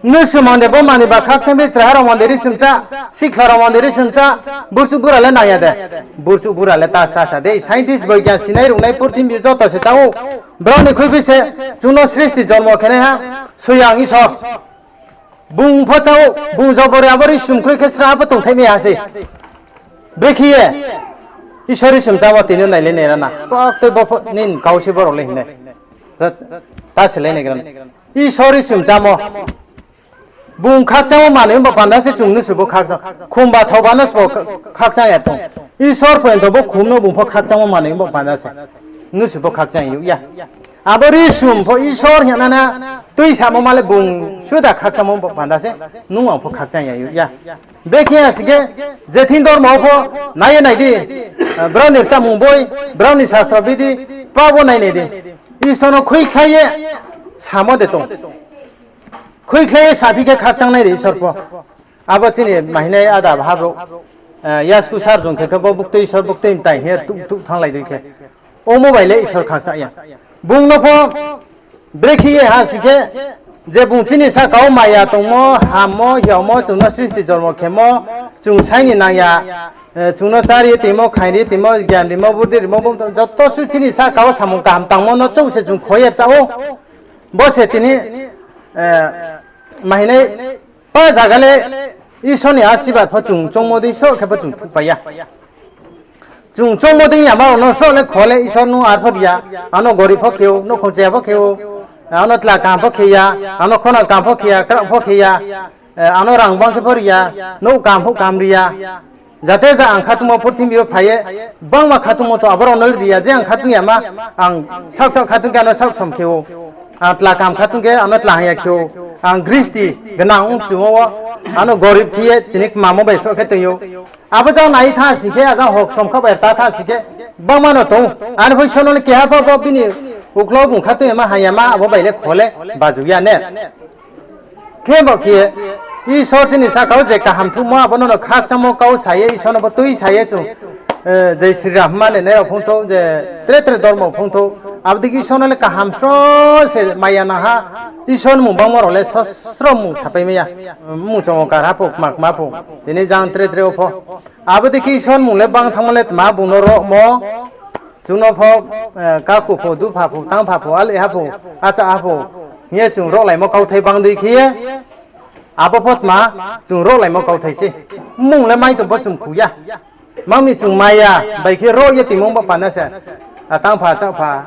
Mnusu mande bo manoi ba khakchang bi, chraha rao mande risum chá, sikhla rao mande risum chá, burchuh bura le nang ya de. Burchuh bura le tas tas sa dei, scientist boigyan sinai rungnai purthimbi joto se chá ou. Brao ni khuiphi se chung no srishti jormo khenaiha, Soyang Isor. Bung pho chá ou, bung jobori abo risum khroi khe sra pho tongthai mai ha se. Brekhe ye Isor risum chámo tini nai le nai ra na. Koktoi bo pho nini kau se borao le hing nai. Ta se le nai gra na. Isor risum chámo. Bung khakchangmo manoi bo panda se chung mnusu bo khakchang. Khumba thaoba no se bo khakchang ya tong. Isor pho ento bo khum no bung pho khakchangmo manoi bo panda se. Mnusu bo khakchang ya ou ya. Abo risum pho Isor hing ya na na tuisamo ma le bung suda khakchangmo bo panda se. Nung ang pho khakchang ya ou ya. Brekhe ya si khe, je thing dormo pho nai ye nai di, brao ni rchamung boi, brao ni sastro bidi, pa bo nai nai di. Isor no khuikhlai ye samo de tong. Khuikhlai ye saphi khe khakchang nai de Isor pho. Abo chini mahinai ada baha brouh, eh, yasku sar jung khe khe bo buktui Isor buktui mtai hing ye tuh tuh thannglai dei khe. Omo bai le Isor khakchang ya. Bung no pho brekhe ye ha si khe, je bung chini saka wo maya tongmo, hammo, hiaomo, chung no srishti jormo khemo, chung sai ni nang ya, eh, chung no chári ye tongmo, khairi ye tongmo, gyan rimo, budi rimo, bung joto suh chini saka wo samung kaham tangmo no chouh se chung kho ye rcha ou. Bo se tini, eh, mahinai pa zaga le Isor ni asirbad pho chung choungmo dei sroh khe pho chung thuhpai ya. Chung choungmo dei yama rao no sroh le kho le Isor nung ar pho ri ya, ano gorib pho khe ou, nouhkhong chaya pho khe ou, ano tla kaham pho khe ya, ano khona kaham pho khe ya, kraoh pho khe ya, eh, ano rang bang khe pho ri ya, nouh kaham pho kaham ri ya. Jate ja ang khatungmo purthimbi yo phai ye, gbangma khatungmo tong abo rao no ri ya, je ang khatung yama, ang saoh saoh khatung khe ano saoh som khe ou, ang tla kaham khatung khe ano tla hamya khe ou, ang gristi gnang ong chumo wo, ano gorib khe ye tini kmamo bai sroh khe tong ou. Abo jang nai tha si khe, ajang hok som kha bai ta tha si khe, gbangma no tong ou. Ani pho Isor no le keha pho bo bini uklau bung khatung yama, hamyama, abo bai le kho le baju ya ne. Khe bo khe, Isor chini saka wo je kaham thuhmo, abo no no khakchangmo kau sa ye, Isor no bo tui sa ye chung, eh, je Sri Ram hingma ni nai rao phung thou, je tre tre dormo phung thou, abo dei khe Isor no le kaham sroh se maya nang ha, Isor ni mmung bangmo rao le sosro mmung sapai mai ya, mmung chomo kar ha pho, kma kma pho, tini jang tre tre wo pho. Abo dei khe Isor ni mmung le bang thanngmo le tma bung no rohmo, chung no pho, eh, kaku pho, dupha pho, tangpha pho, aleha pho, acha ha pho, hing ye chung rohlaimo kauthai bang dei khe ye, abo pho tma chung rohlaimo kauthai se. Mmung le mai tong pho chung khu ya. Mang mi chung maya bai khe roh ye tongmo bo panda se. A tangpha, achapha,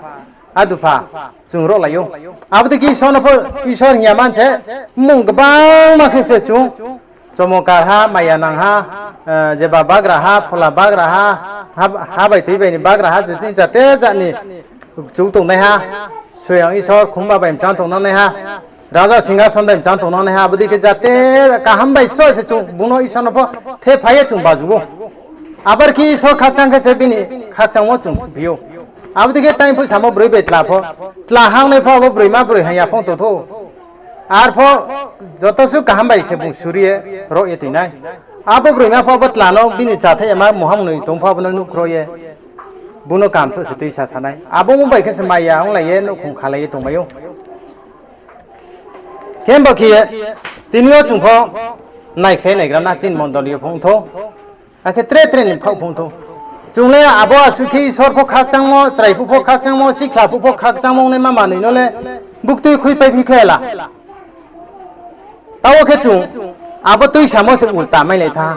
adupha, chung rohlai ou. Abo dei khe Isor no pho, Isor hing ya man se, mmung gbangma khe se chung, chomo kar ha, maya nang ha, eh, jeba bagra ha, phola bagra ha, ha, ha bai tui bai ni bagra ha, je tini jate ja ni chung tongnaiha, Soyang Isor khumba bai mchang tongnangnaiha, raja singhason bai mchang tongnangnaiha, abo dei khe jate kaham bai sroh se chung bung no Isor no pho thepha ye chung baju ou. Abar khe Isor khakchang khe se bini khakchangmo chung thuhphi ou. Abo dei khe taing phuh samo broi bai tla pho, tla hangnai pho abo broima broi hamya phung tong thou. Ar pho joto suh kaham bai se bung suri ye roh ye tong nai. Abo broima pho abo tla no bini chathai yama mungha mung noi tong pho abo no nuhkhro ye, bung no kaham sroh se tuisa sa nai. Abo mo bai khe se maya onglai ye nouhkhong khalai ye tongmai ou. Khe bo khe ye, tini yo chung pho naikhlai naigra na chini mondoli yo phung thou. Akhe tre tre ni bkhaoh phung thou. Chung le abo asuh khe Isor pho khakchangmo, chrai phuh pho khakchangmo, sikhla phuh pho khakchangmo ongnaima manoi no le buktui khuipaiphi khe la. Taoh khe chung abo tuisamo se ulta mailai tha.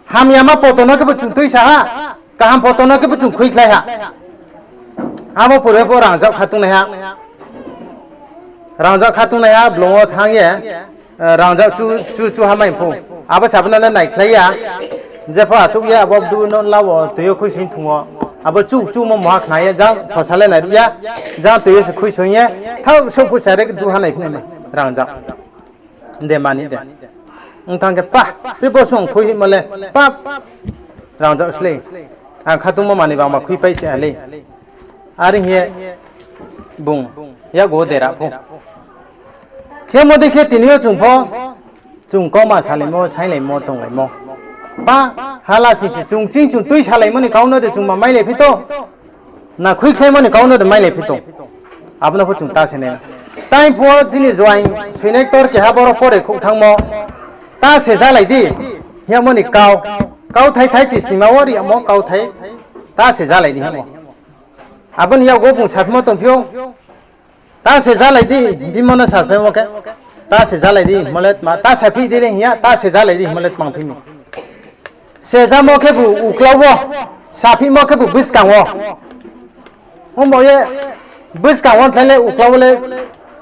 Hamyama poto no khe bo chung tuisa ha, kaham poto no khe bo chung khuikhlai ha. Abo purbe pho rangzag kha tongnaiha. Rangzag kha tongnaiha, blung wo thanng ye, eh, rangzag chu, chu, chu ha mai pho. Abo se abo no le naikhlai ya. Jepho achouh ye abo bdu no la wo tui yo khuisoing thung wo. Abo chu, chu mo muha khna ye, jang khosa le nairuh ya. Jang tui yo se khuisoing ye. Thaoh souh phu sare du ha nai phi nai rangzag. De mani de. Ong thanng khe pa, pe bo song khui himo le, pa, rangzag slei. Ang khatungmo manoi bangma khuipai se ha lei. Are hing ye bung yakgu dera pho. Khemo dei khe tini yo chung pho, chung kauma salaimo, sailaimo, tonglaimo. Pa, hala sing se chung ching chung tui salaimo ni kau no de chung ma mailai phi to. Na khuikhlaimo ni kau no de mailai phi tong. Abo no pho chung ta se nai. Tai phuh wo chini joaing soinai ktor keha boro pore khouh thanngmo. Ta se jalai di, hingmo ni kau. Kauthai thai chisnima wo rimo kauthai. Ta se jalai di hingmo. Abo ni yakgu bung saphimo tongphi ou. Ta se jalai di, bimo no saphaimo khe. Ta se jalai di, hingmo le tma, ta saphi di le hing ya, ta se jalai di, hingmo le tma phi mi. Sejamo khebu uklau wo, saphimo khebu buskang wo. Ongbo ye buskang wo thlai le uklau wo le,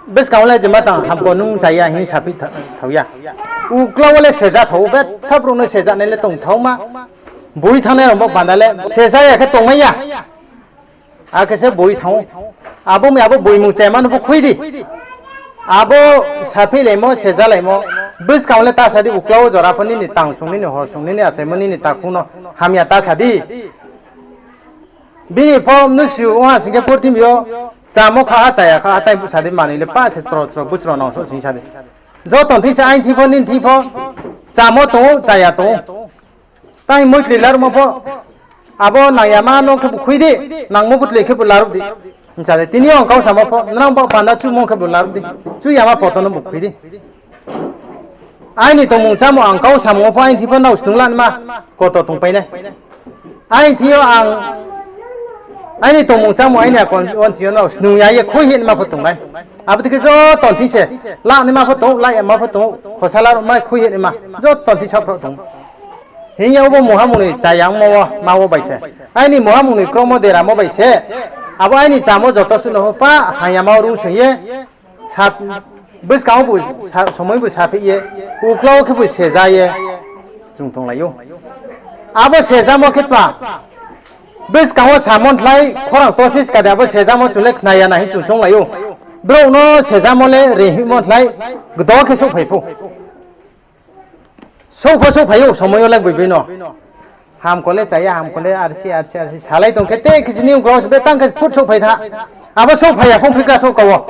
buskang wo le jema tang hamko nung chaya hing saphi tha-, thao ya. Uklau wo le seja thao, betha brouh no sejanai le tongthaoma. Boi thanngnai rao bo panda le seja ya khe tongmai ya. Akhe se boi thanng ou. Abo mi abo boimung chaima no pho khui di. Abo sapheilaimo, sejalaimo. Buskang le ta sa di, uklau wo jora pho nini tang sung, nini hor sung, nini achaimo, nini takhu no hamya ta sa di. Bini pho mnusu ong ha sing khe purthimbi yo chamo kha ha, chaya kha ha, tai bu sa di, manoi le pa se chro chro buchro nang so sing sa di. Joto thing se aini thing pho, nini thing pho, chamo tong ou, chaya tong ou. Tai moitloi laruhmo pho, abo nangyama no khebu khui di, nangmo butloi khebu laruh di. Hing sa di, tini yo ang kau samo pho, nrang baoh panda chuhmo khebu laruh di. Chuh yama poto no bu khui di. Aini tongmung chámung ang kau samung wo pho aini thing pho nrao snung lanaima koto tongpai nai. Aini thing yo ang, aini tongmung chámung aini akon wo thing yo nrao snung ya ye khui hinaima pho tong nai. Abo dei khe joto thing se, lanaima pho tong, la yama pho tong, khosa laruhmai khui hinaima, joto thing saohphraoh tong. Hing ye obo mungha mungnoi chaya ongmo wo, ma wo bai se. Aini mungha mungnoi kromo deramo bai se. Abo aini chamo joto suh no pho pa, hamyama wo rung song ye, sa-, buskang wo bu sa-, somoi bu saphih ye, uklau wo khe bu seja ye, chung tonglai ou. Abo sejamo khe pa, buskang wo samon thlai, khorang tosis ka de abo sejamo chung le khna ya na hing chung chounglai ou. Brouh no sejamo le rehihmo thlai, gdo khe souhphai pho. Souh pho souhphai ou, somoi yo le gboigboi no. Hamko le chaya, hamko le arsi, arsi, arsi. Salai tong khe te khe chini uklau se betang khe phut souhphai tha. Abo souhphai ya phung phikra thouh ka wo.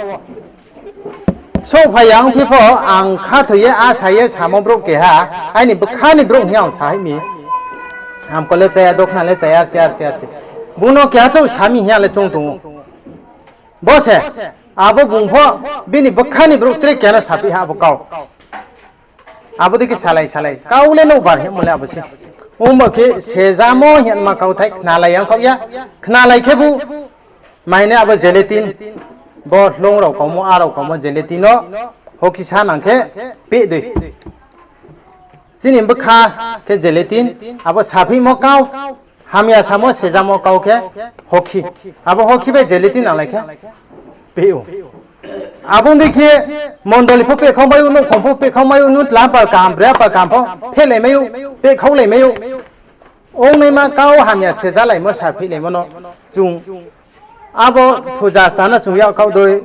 Souhphai ya ongphi pho, ang khathoi ye, asa ye, samo brouh keha, aini bkha ni brouh hing ye ang sa hai mi. Hamko le chaya, dokhna le chaya, arsi, arsi, arsi. Bung no keha chouh sa mi hing ye ang le choung tong ou. Bo se, abo bung pho, bini bkha ni brouh tre keha no saphih ha abo kau. Abo dei khe salai salai. Kau le nouh bar hingmo le abo se. Ongba khe sejamo hingma kauthai khnalai ya ongkhaoh ya. Khnalai khebu, maine abo gelatin. Bo hloung rao kaumo, a rao kaumo gelatin no. Hoki sa nang khe, peh dei. Chini bkha khe gelatin, abo saphihmo kau, hamya samo sejamo kau khe hoki. Abo hoki bai gelatin nanglai khe peh ou. Abo dei khe mondoli pho pehkhau mai ou, nouhkhong pho pehkhau mai ou, nung tla pal kaham, bre pal kaham pho phehlaimai ou, pehkhaulaimai ou. Ongnaima kau hamya sejalaimo, saphihnaimo no chung abo phuja sthan no chung yak kaoh dei,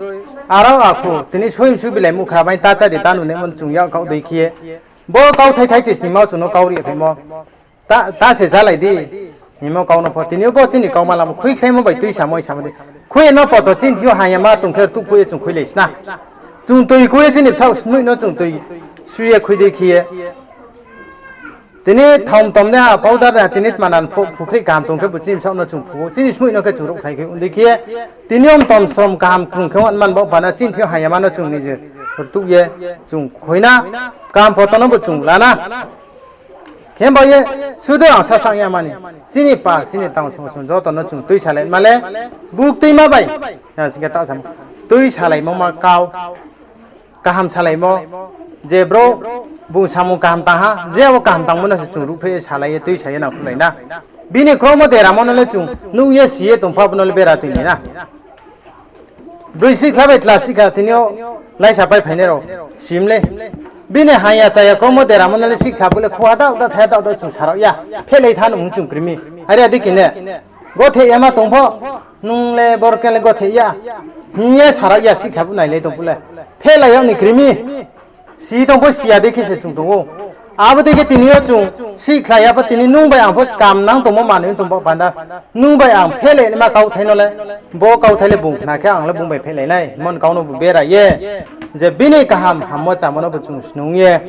aro akhu tini soimsu bilai mukha bai ta chá di ta nunaimo no chung yak kaoh dei khe ye, bo kauthai thai chisnima wo chung no kau ri phaimo, ta, ta se jalai di, hingmo kau no pho. Tini yo bo chini kauma lamo khuikhlaimo bai tuisamo, samo di. Khui ye no poto chini thing yo hamyama tong khe rtuh khui ye chung khuilai sna. Chung toi khui ye chini bsaoh smoih no chung toi sui ye khui dei khe ye. Tini thom tom naiha, powder naiha, tini tma nan phu-, phukhri kaham tong khe bo chini bsaoh no chung phu ou, chini smoih no khe chung ruhkhlai khe ong dei khe ye. Tini yo mtom srom kaham krung khe ong man baoh pana chini thing yo hamyama no chung nije rtuh ye chung khui na, kaham poto no bo chung la na. Khe ba ye, sudu ang sasaoh ya mani, chini pal, chini tang song song joto no chung tuisalai ma le, buktuima bai, ya sing khe ta samo, tuisalaimo ma kau, kaham salaimo, je brouh bung samung kaham tang ha, je abo kaham tangmo no se chung ruhphreh ye salai ye tuisa ye nangkhruhlai na. Bini kromo deramo no le chung nuh ye si ye tong pho, abo no le bera tini na. Broi sihkhla bai tla sihkhla tini yo laisa pai phainai rao sim le. Bini haya chaya kromo deramo no le sihkhla bo le khuha daoh daoh thaya daoh daoh chung sarao ya. Phehlai tha nung chung kri mi. Are adi kine. Gothe yama tong pho, nung le bor khe le gothe ya hing ye sarao ya, sihkhla bo nailai tong pho le. Phehlai yag ni kri mi. Si tong pho si ya dei khe se chung tong ou. Abo dei khe tini yo chung sihkhla ya pho, tini nung bai ang pho kam nang tongmo manoi tong pho panda. Nung bai ang phehlai naima kauthai no le, bo kauthai le bung khna khe ang le bung bai phehlai nai hingmo ni kau no bo bera ye, je bini kaham hammo chamo no bo chung snung ye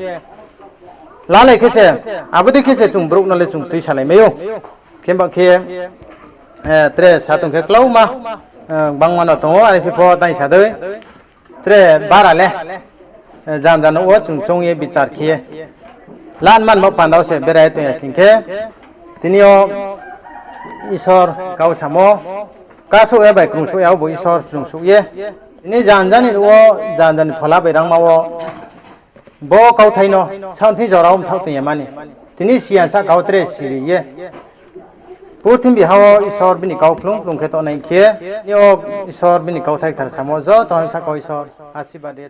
lalai khe se, abo dei khe se chung brouh no le chung tuisalai mai ou. Khe ba khe, eh, tre sa tong khe klauma, eh, gbangma no tong ou, are phi pho taisa dei. Tre bara le, eh, janja no wo chung choung ye bichar khe ye, lan man bo panda wo se bera ye tong ya sing khe, tini yo Isor kau samo, kasouh ya bai krungsouh ya, obo Isor krungsouh ye. Tini janja ni wo, janja ni phola bai rangma wo, bo kauthai no saohthing jora wo mthaoh tong ya mani. Tini siyan sahka wo tre siri ye, purthimbi ha wo Isor bini kau khlung khlung khe tongnai khe, tini yo Isor bini kauthai kthar samo joto ni sahka wo Isor asirbad ye